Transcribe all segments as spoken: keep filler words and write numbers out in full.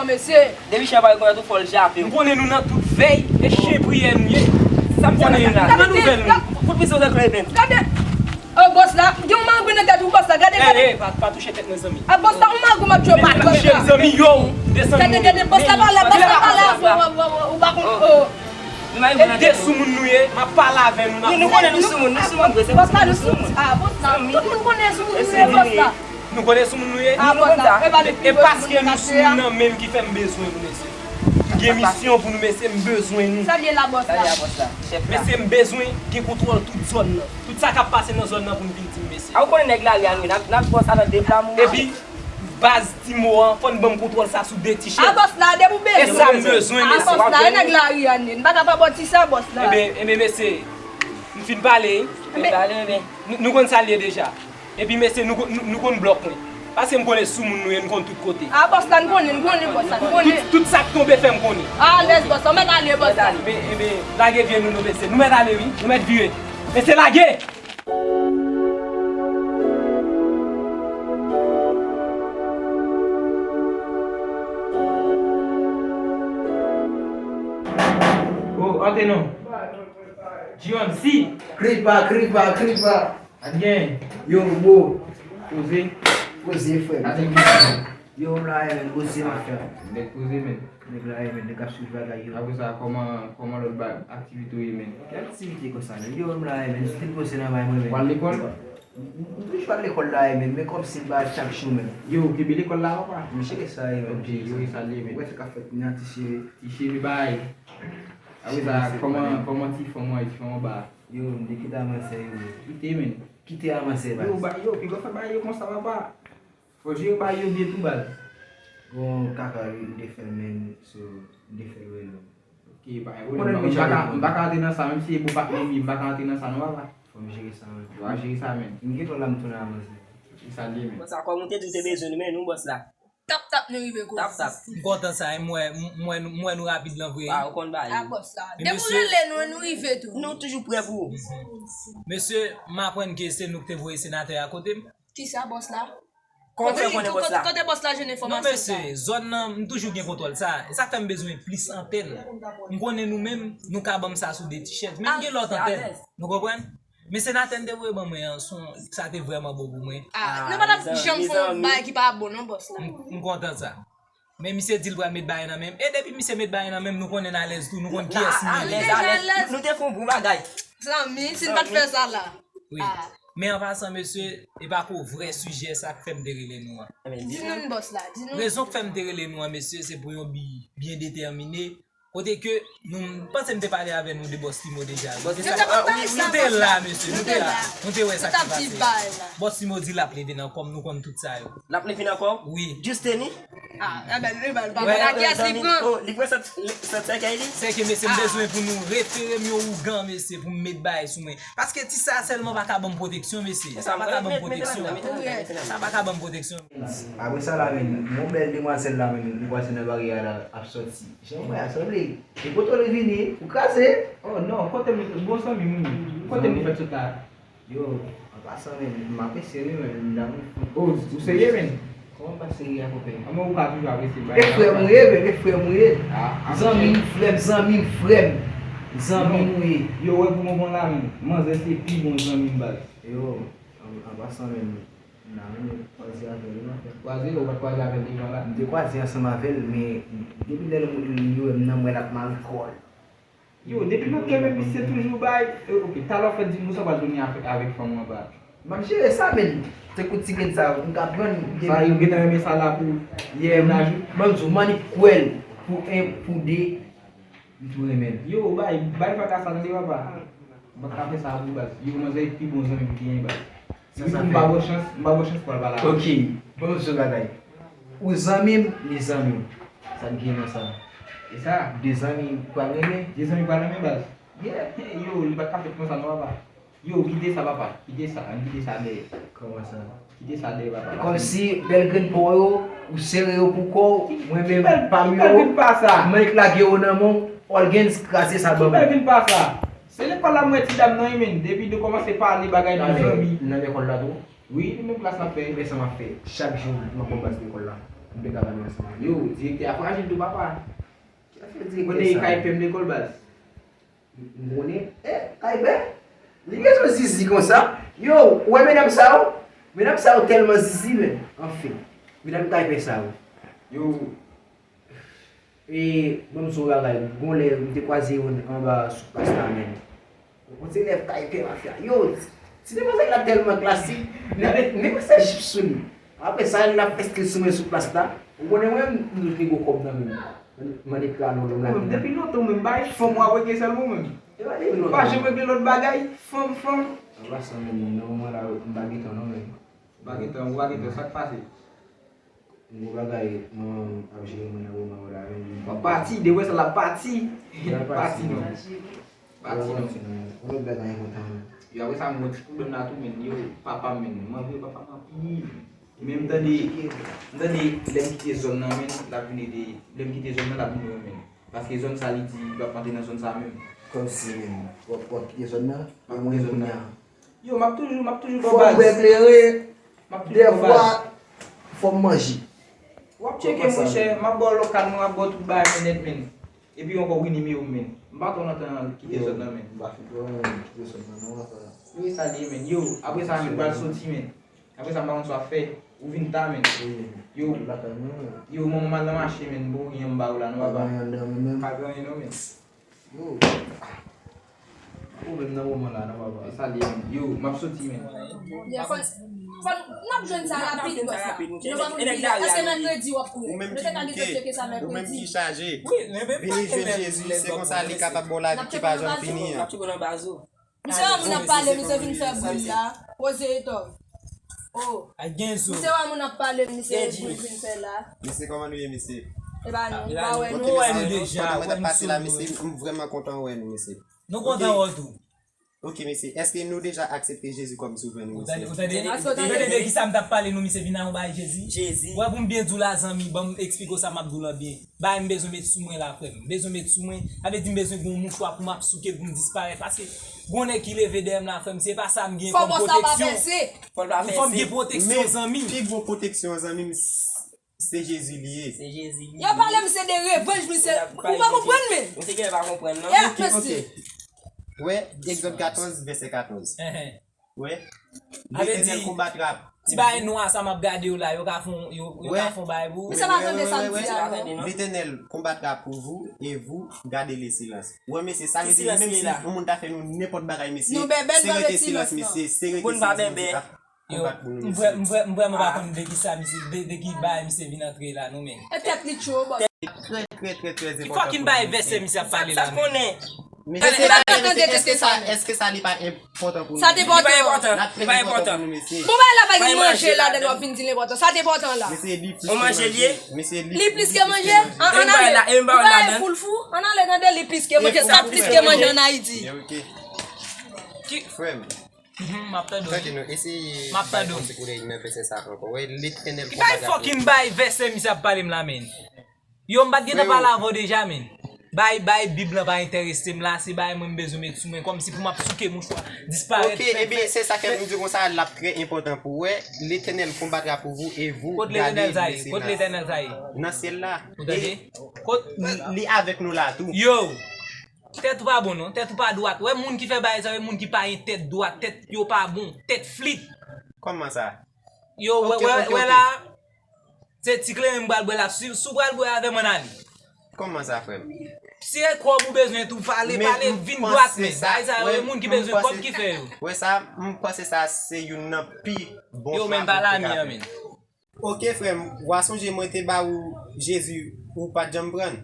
Mesye. Depi chen pa rekonèt ou, fò l jape w. M konnen nou nan tout vèy e chen priyè nou ye. Sa m konnen nou la. Nan nouvèl nou. Fout misye w nan kle menm. Gade. Oh, bòs la, gen yon mangren nan tèt ou, bòs la. Gade, gade. Eh, eh, pa, pa touche tèt mwen, zanmi. Ah, bòs la, yon mangren m ap jwe, pa touche m, zanmi, yo. Desann. Gade, gade, bòs la pa la, bòs la pa la. Ou pa konn, oh. E de soumoun nou ye, m ap pale avè nou, n ap... Nou konnen nou soumoun, nou soumoun vre, se paske nou soumoun. Ah, bòs la, tout moun konnen soumoun nou ye, bòs la. Nou konnen soumoun nou ye. Ah, bòs la, e paske nou soumoun nan menm ki fè m bezwen nou, mesye. M gen misyon pou nou, mesye, m bezwen nou. Sa l ye la, bòs la? Mesye, m bezwen gen kontwòl tout zòn nan. Tout sa k ap pase nan zòn nan pou n vin di m, mesye. A, ou konnen nèg lari a nou ye, n ap, n ap pran sa nan de pla mouye. Epi, baz Timo an, fò n ban m kontwòl sa sou de ti chèz. A, bòs la, depi w bezwen. E sa m bezwen, mesye. A, bòs la, e nèg lari a nou ye. N pa ka pa ba w ti sa, bòs la. Ebyen, ebyen, mesye, m fin pale, wi. M fin pale, ebyen. Nou, nou konn sa l ye deja. Epi, mesye, nou, nou, nou konn blòk mwen. Paske m konnen soumoun nou ye, n konn tout kote. A, bòs la, n konnen, n konnen, bòs la, n konnen. Tout, tout sa k tonbe, fè m konnen. A, alèz, bòs la, w mèt ale, bòs la. Ebyen, ebyen, lage vye nou, nou, mesye. Nou mèt ale, wi. Nou mèt vire. Mesye, lage! Oh, antre non. G M C. Kripa, kripa, kripa. Sa t gen? Yo, bro. Poze. Poze, frè m. Sa t gen? Yo, m la, men, poze, mafya. Nèg poze, men. Nèg la, men, nèg ap swiv bagay yo. Apre sa, kòman, kòman lòt ba-, aktivite w ye, men? Ki aktivite konsa, men? Yo, m la, men, still poze nan bay mwen, men. W al lekòl? M, m, m toujou al lekòl la, men, men kòmsi m pa al chak jou, men. Yo, kenbe lekòl la, papa. M jere sa, men. Ok, yo, e sa l ye, men. Ou wè sa k ap fèt, nan ti cheve. Ti cheve, bay. Apre sa, kòman, kòman ti fanm ou a, ti fanm anba a? Yo, m te kite a mansè yo. Kite, men. Kite a mansè, baz. Yo, ba, yo, piga fè bagay yo konsa, papa. Fò jere bagay yo byen tou, baz. Gon kaka wi, m te fè l, men, so, m te fè l wè non. Ok, pa gen pwoblèm. M pa ka, m pa ka antre nan sa, menm si e bon patnè m ye, m pa ka antre nan sa non, papa. Fò m jere sa, men. W a jere sa, men. M gentan la, m tounen a mansè. E sa l ye, men. Konsa, kòm ou te di w te bezwen nou, men nou, bòs la. Tap tap nou rive kote. Tap tap. M kontan sa, m wè, m wè nou, m wè nou rapid lan vre. Ah, ou konn bagay. Ah, bòs la. Depi w rele nou, nou rive tou. Nou toujou prè pou ou. Mesye, m aprann ke se nou ki te voye senatè a kote m. Kisa, bòs la? Kòman w fè konnen bòs la? Kote bòs la jwenn enfòmasyon sa? Non, mesye, zòn nan, m toujou gen kontwòl sa. E sa k fè m bezwen plis antèn. M konnen nou menm, nou ka ban m sa sou de ti chèz. Men m gen lòt antèn. Nou konprann? Men senatè n te voye ban mwen an, se yon, sa te vrèman bon pou mwen. Ah, nou pa t ap janm fè yon bagay ki pa bon non, bòs la. M, m kontan sa. Men misye di l pral met bagay nan men m. E depi misye met bagay nan men m, nou konnen n alèz tou, nou konn kiyès nou ye deja. Nou te fè yon bon bagay. Zanmi, si n pa t fè sa la. Wi. Men an pasan, mesye, e pa pou vrè sijè sa k fè m te rele nou an. Di nou, bòs la, di nou. Rezon k fè m te rele nou an, mesye, se pou yon bi byen detèmine. Kote ke nou, m panse m te pale avè nou de bòs Timo deja. Nou te la, mesye, nou te la. Nou te wè sa k te pase. Bòs Timo di l ap leve nan kò m, nou konn tout sa yo. L ap leve nan kò w? Wi. Just teni? Ah, enben, li pral pa konn a kiyès li pran. Oh, li pran sant, sant sèkèy li? Sèke, mesye, m bezwen pou nou refere m yon ougan, mesye, pou m met bagay sou mwen. Paske ti sa sèlman pa ka ban m pwoteksyon, mesye. Sa pa ka ban m pwoteksyon. Sa pa ka ban m pwoteksyon. Apre sa la, men, yon bèl demwazèl la, men, li kwaze nan baryè a la, ap sòti. Jan w wè a sanble. E kote w vini, ou kraze. Oh non, kote m, bon zanmi m wi. Kote m fèt sot la? Yo, an pasan, men, m apresye nou, men, m nan. Oh, ou serye, men? Kòman m pa serye a, konpè? Anmè, ou ka toujou apresye m. E frè m ou ye, men, e frè m ou ye. Zanmi m, frè m, zanmi m, frè m. Zanmi m ou ye. Yo, wè pou mwen bon la, men. Manzè se pi bon zanmi m, baz. Yo, an, an pasan, men, m nan men kwaze avè l, wi, anfen. Kwaze, ou pa t kwaze avè l devan la? M te kwaze ansanm avè l, men depi lè l, li wè m nan mwen, l ap mare kò l. Yo, depi nou kenbe misye toujou bay, eh, ok, talè w fè di m konsa w pral tounen avèk, avèk fanm ou anba. M ap jere sa, men. Tankou ti grenn sa, m ka pran. Sa, yo gentan renmen sa la pou mennaj ou? Ban m di w, m annik kwè l pou en, pou de, m tou renmen l. Yo, bay, bay fraka sa, tande papa. M pa ka fè sa pou baz. Yo, manzè pi bon zanmi m genyen, baz. Sa, sa fè. M pa ba w chans, m pa ba w chans pou al pale avè l. Ok, bon, se bagay. Ou zanmi m, li zanmi w. Sa k gen nan sa? E sa? De zanmi pral renmen? De zanmi pral renmen, baz. Yeah, yo, li pa t ka fèt konsa non, papa. Yo, kite sa, papa. Kite sa, ann kite sa dèyè. Kòman sa? Kite sa dèyè, papa. Kòmsi bèl grenn pa w yo, ou sere yo pou kò w, mwen menm, pa m yo, mwen k lage yo nan men w, Olgens kraze sa ban mwen. Ki bèl grenn pa sa? Se lekòl la m wè ti dam nan, wi, men. Depi nou kòmanse pale bagay de zanmi. Nan lekòl la tou? Wi, nou menm klas n ap fè. Men sa m ap fè. Chak jou, m ap pran baz lekòl la. M te ka pale ansanm avè l. Yo, direktè a frajil tou, papa. Ki afè direktè sa? Ou konnen kay pè m lekòl baz. M konnen, eh, kay pè? Li gen yon zizi konsa. Yo, ou wè medam sa yo? Medam sa yo tèlman zizi, men. Anfen, medam kay pè sa yo. Yo, E, ban m di w yon bagay, gon lè m te kwaze youn anba sou plas la, men. Yon ti elèv kay pè mafya. Yo, ti demwazèl la tèlman klasik, men, men, men se jip sou li. Apre sa, l ap fè stil sou mwen sou plas la. Ou konnen mwen, m toujou gen gwo kòb nan men m. Mande kra non, non, la. Mwen, depi lontan, mwen bay fanm w ap regle sèlman mwen. E pa depi lontan. Pa janm regle lòt bagay, fanm, fanm. An pasan, men, nan moman la, m pa gen tan non, men. M pa gen tan, ou pa gen tan, sa k pase? Gwo bagay, manman m ap jere mwen nan moman yo la, men li. W ap pati, de wè sa l ap pati. Pati non. Pati non. Yon lòt bagay enpòtan. Yo, apre sa, m wè ti pwoblèm la tou, men yo, papa m, men. M anvi papa m anpil. Men m tande, m tande, lè m kite zòn nan, men, l ap vin ede, lè m kite zòn nan, l ap vin wè m, men. Paske zòn sa, li di, li p ap antre nan zòn sa menm. Kòmsi, men, w ap, w ap kite zòn nan, men mwen kounye a. Yo, m ap toujou, m ap toujou ba w baz. Fò m bwè kleren. M ap toujou ba w baz. Dèfwa, fò m manje. W ap tcheke, monchè, m ap ba w lokal mwen, m ap ba w tout bagay mwen nèt, men. Epi ankò, wi, nimewo m, men. M pa twò nan tan kite zòn nan, men. M pa fin twò nan kite zòn nan, non, apa. Yo, e sa l ye, men. Yo, apre sa, men, m pral soti, men. Apre sa, m pa konn sa w ap fè. Ou vin ta, men. Yo, yo, manman m al nan mache, men. M poko gen anyen m ba ou la, non, papa. Pa gen anyen anndan mwen menm. Pa gen anyen, non, men. Yo. Pwoblèm nan moman la, non, papa. E sa l ye, men. Yo, m ap soti, men. Fò, fò n ap jwenn sa rapid, bòs la. Nou pa konn ki lè. Èske mèkredi w ap kouri? Ou menm ki bouke, ou menm ki chaje. Vini jwenn Jezi, se konsa li kapab ba w lavi ki pa janm fini an. Misye wè moun ap pale, misye vin fè bri la. Poze etò. Oh. Misye wè moun ap pale, misye vin, vin fè la. Mesye, kòman nou ye, mesye? E pa nou, nou pa wè nou. Ok, mesye, nou kontan wè nou sou la, mesye, m vrèman kontan wè nou, mesye. Nou kontan wè w tou. Ok, mesye, èske nou deja aksepte Jezi kòm souvè nou, mesye? Ou tande, ou tande de kisa m t ap pale nou, misye vin a yon bay Jezi? Jezi. Wè, pou m byen di w la, zanmi, ban m eksplike w sa m ap di w lan byen. Bagay m bezwen met sou mwen la, frè m. M bezwen met sou mwen. Sa vle di m bezwen gen yon mouchwa pou m ap souke l pou m disparèt. Paske gon nèg ki leve dèyè m la, frè m. Se pa sa m gen kòm pwoteksyon. Fò m gen pwoteksyon, zanmi. Pi gwo pwoteksyon, zanmi m, se Jezi li ye. Se Jezi li ye. Yo pale m se de revanj, misye. Ou pa konprann, men. Misye gen pa konprann, non. Yes, mesye. Wè, Egzòd katòz, vèsè katòz. Wè. Letènèl konbatra pou ti bagay nwa sa m ap gade yo la, yo ka fon, yo, yo ka fon bagay pou ou. Misye pa tande sa m di a, non. Letènèl konbatra pou vou e vou gade le silans. Wè, mesye, sa vle di menm si yon moun ta fè nou nenpòt bagay, mesye, se rete silans, mesye, se rete silans, mesye, ap konbat pou nou, mesye. M vrè, m vrè, m vrèman pa konn de ki sa misye, de, de ki bagay misye vin antre la, non, men. E tèt li cho, bò. Trè, trè, trè, trè enpòtan pou nou, mesye. Ki fucking bagay vèsè misye ap pale la, men? Mesye, èske sa, èske sa li pa enpòtan pou nou? Sa te enpòtan. Li pa enpòtan, li pa enpòtan pou nou, mesye. Bon, bagay la pa gen manje ladan l, w ap vin di l enpòtan. Sa te enpòtan la. Mesye, li plis ke manje. Mesye, li plis ke manje. An, an ale. Ou pa gen foul fou. An ale, tande, li plis ke manje. Sa plis ke manje an Ayiti. Frè m. M ap tande w. Tande nou, eseye bay yon ti koudèy nan vèsè sa ankò. Wè, Letènèl konbatra pou ou. Ki bagay fucking bagay vèsè misye ap pale m la, men? Yo, m pa t gentan pale avè w deja, men. Bay, bay Bib lan pa enterese m la, se bay mwen m bezwen met sou mwen, kòmsi pou m ap souke mouchwa, disparèt, fè, fè. Ok, ebyen, se sa fè m di konsa, l ap trè enpòtan pou ou. Wè, Letènèl konbatra pou vou e vou gade le silans. Kot Letènèl sa ye? Kot Letènèl sa ye? Nan syèl la. Ou tande? Kot li avèk nou la tou. Yo! Tèt ou pa bon non, tèt ou pa dwat. Wè moun ki fè bagay sa, wè moun ki pa gen tèt dwat, tèt yo pa bon, tèt flit. Kòman sa? Yo, wè, wè, wè la. Se ti kleren m pral bwè la. Si, si w pral bwè avè m, ann ale. Kòman sa, frè m? Si e kòb ou bezwen tou, pale, pale, vin dwat, men bagay sa yo, e moun ki bezwen kòb ki fè yo. Wè sa, m panse sa se youn nan pi bon favo ou te ka fè. Yo, men pa lami an, men. Ok, frè m, w a sonje mwen te ba ou Jezi, ou pa t janm pran l.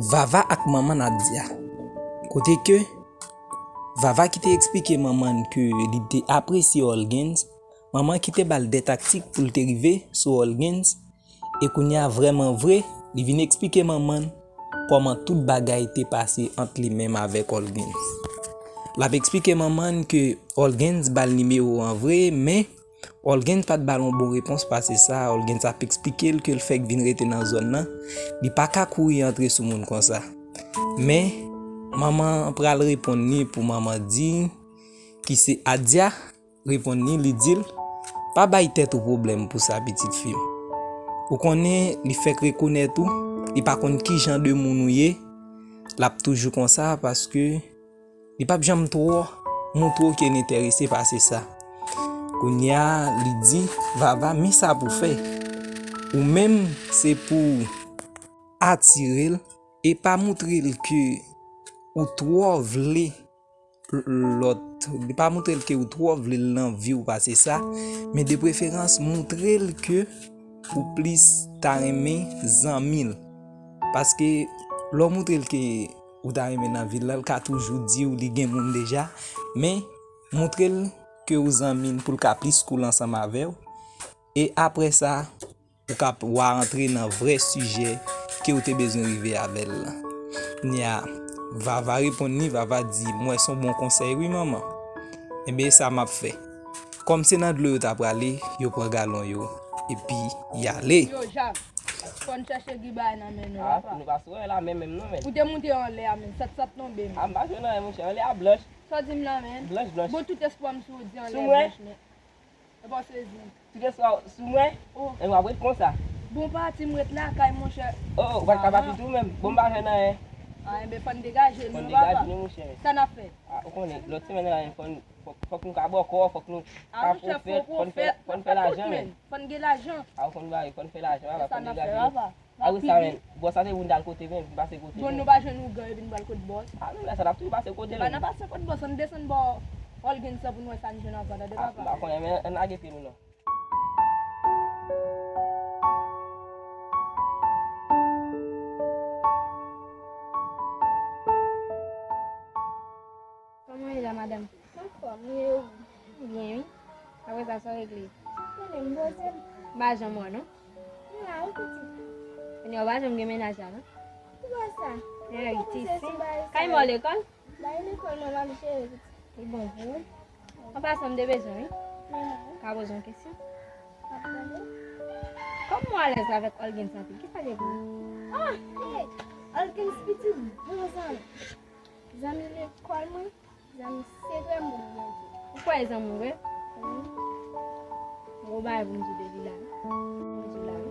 Vava ak manman Nadia. Kote ke Vava ki te eksplike manman l ke li te apresye Olgens, manman ki te ba l de taktik pou l te rive sou Olgens, e kounye a vrèman vre, li vin eksplike manman l kòman tout bagay te pase ant li menm avèk Olgens. L ap eksplike manman l ke Olgens ba l nimewo an vre, men Olgens pa t ba l yon bon repons pase sa. Olgens ap eksplike l ke l fèk vin rete nan zòn nan, li pa ka kouri antre sou moun konsa. Men, manman an pral reponn li pou manman di ki se Adya reponn li, li di l, pa bay tèt ou pwoblèm pou sa, pitit fi m. Ou konnen li fèk rekonèt ou, li pa konn ki jan de moun ou ye, l ap toujou konsa paske li p ap janm twò montre w ke l enterese pase sa. Kounye a, li di, Vava, men sa pou w fè. Ou menm, se pou w atire l e pa montre l ke ou twò vle lòt, pa montre l ke ou twò vle l nan vi w pase sa, men de preferans, montre l ke ou plis ta renmen zanmi l. Paske lè w montre l ke ou ta renmen nan vi l la, l ka toujou di w li gen moun deja, men montre l ke ou zanmi l pou l ka plis cool ansanm avè w. E apre sa, ou ka p-, w a antre nan vrè sijè ke w te bezwen rive avè l lan. Kounye a, Vava reponn li, Vava di, m wè se yon bon konsèy wi, manman. Enben, e sa m ap fè. Kòm se nan dlo yo ta prale, yo pran galon yo, epi y ale. Yo, Jak, fò n chèche Guy bay nan men nou, papa. Nou pa sou wè la, men menm non, men. Ou te moute anlè a, men, sat sat tonbe, men. A, m pa jwenn anyen, monchè, anlè a blanch. Sa w di m la, men? Blanch, blanch. Bon, tout espwa m sou ou di anlè blanch, men. E pa w sezi. Tout espwa sou mwen? Oh. E w ap ret konsa? Bon, pati, m ret lakay, monchè. Oh, ou pa t ka pati tou menm? Bon, m pa jwenn anyen. A, enben, fò n degaje nou, papa. Fò n degaje nou, monchè. Sa n ap fè? A, ou konnen, lòt semèn la, fò n, fò, fòk nou ka bòkò, fòk nou ka pwofèt, fò n fè, fò n fè lajan, men. Fò n gen lajan. A, ou konn bagay, fò n fè lajan, papa, fò n degaje nou. A wi, sa, men. Bòs la se pou n t al kote, men, pou n pase kote, men. Bon, nou pa jwenn ougan epi n pral kot bòs. A, nou lè sa, n ap toujou pase kote, men. N a pase kot bòs, ann desann bò Olgens la pou n wè sa n jwenn anvan, tande, papa. A, m pa konnen, men, ann lage pye nou, non. Kòman w ye la, madanm? Anfòm, ou ye ou? Byen, wi. Apre sa, sa w regle? Konnen m poze m. M pa janm wè w, non? M la, wi, pitit. Kounye a, w pa janm gen mennaj la, non? Poukisa? Mwen kòmanse sou bagay sa. Kay mwen lekòl? Bay lekòl, mwen, m ap jere, pitit. Li bon pou ou. An pasan, m te bezwen, wi. Men non. Ka poze yon kesyon? M ap tande. Kòm ou alèz avèk Olgens anpil, kisa ki pou ou? Ah, hey! Olgens pitit bon zanmi. Zanmi lekòl mwen, zanmi sekrè m pou m gen tou. Ou kwè e zanmi w vre? Wi. Gwo bagay pou m di w depi la, wi. Pou m di w la, wi.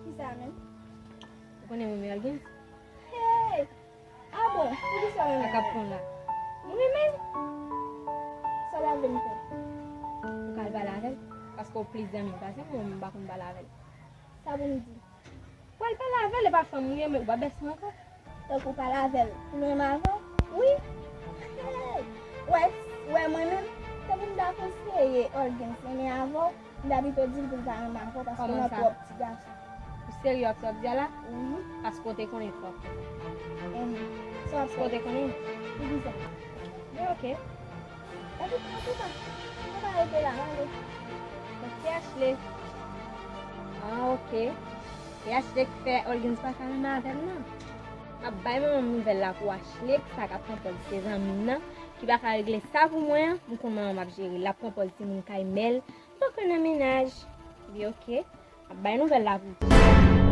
Kisa menm? Ou konnen mwen renmen Olgens? Hey! Ah bon? Poukisa w renmen? Sa k ap fè w la? M renmen l. Sa w ta vle m fè? Ou ka al pale avè l. Paske w plis zanmi m pase m, mwen menm m pa konn pale avè l. Sa pou m di? Pral pale avè l, e pa fanm ou ye, men ou pa bèse ankò. Tankou pale avè l pou l renmen avè w? Wi. Hey! Wè, wè mwen menm, tankou m ta konseye Olgens renmen avè w, m ta pito di l pou l pa renmen avè w paske w nan twòp ti gason. Ou serye ak sa w ap di a la? Wi. Paske w te konnen sa w ap fè. Enhen. Sa w ap fè. Paske w te konnen? Poukisa? Men oke. Epi, antouka, nou pa rete la, nou ale. Donk, se Ashley. Ah, oke. Se Ashley ki fè Olgens pa ka renmen avè m nan. M ap bay manman m nouvèl la pou Ashley, sa k ap pran pòz se zanmi m nan, ki pa ka regle sa pou mwen an. M konn manman m ap jere l, l ap pran pòz timoun kay mè l. M poko nan mennaj. Bi oke. M ap bay nouvèl la pou ou.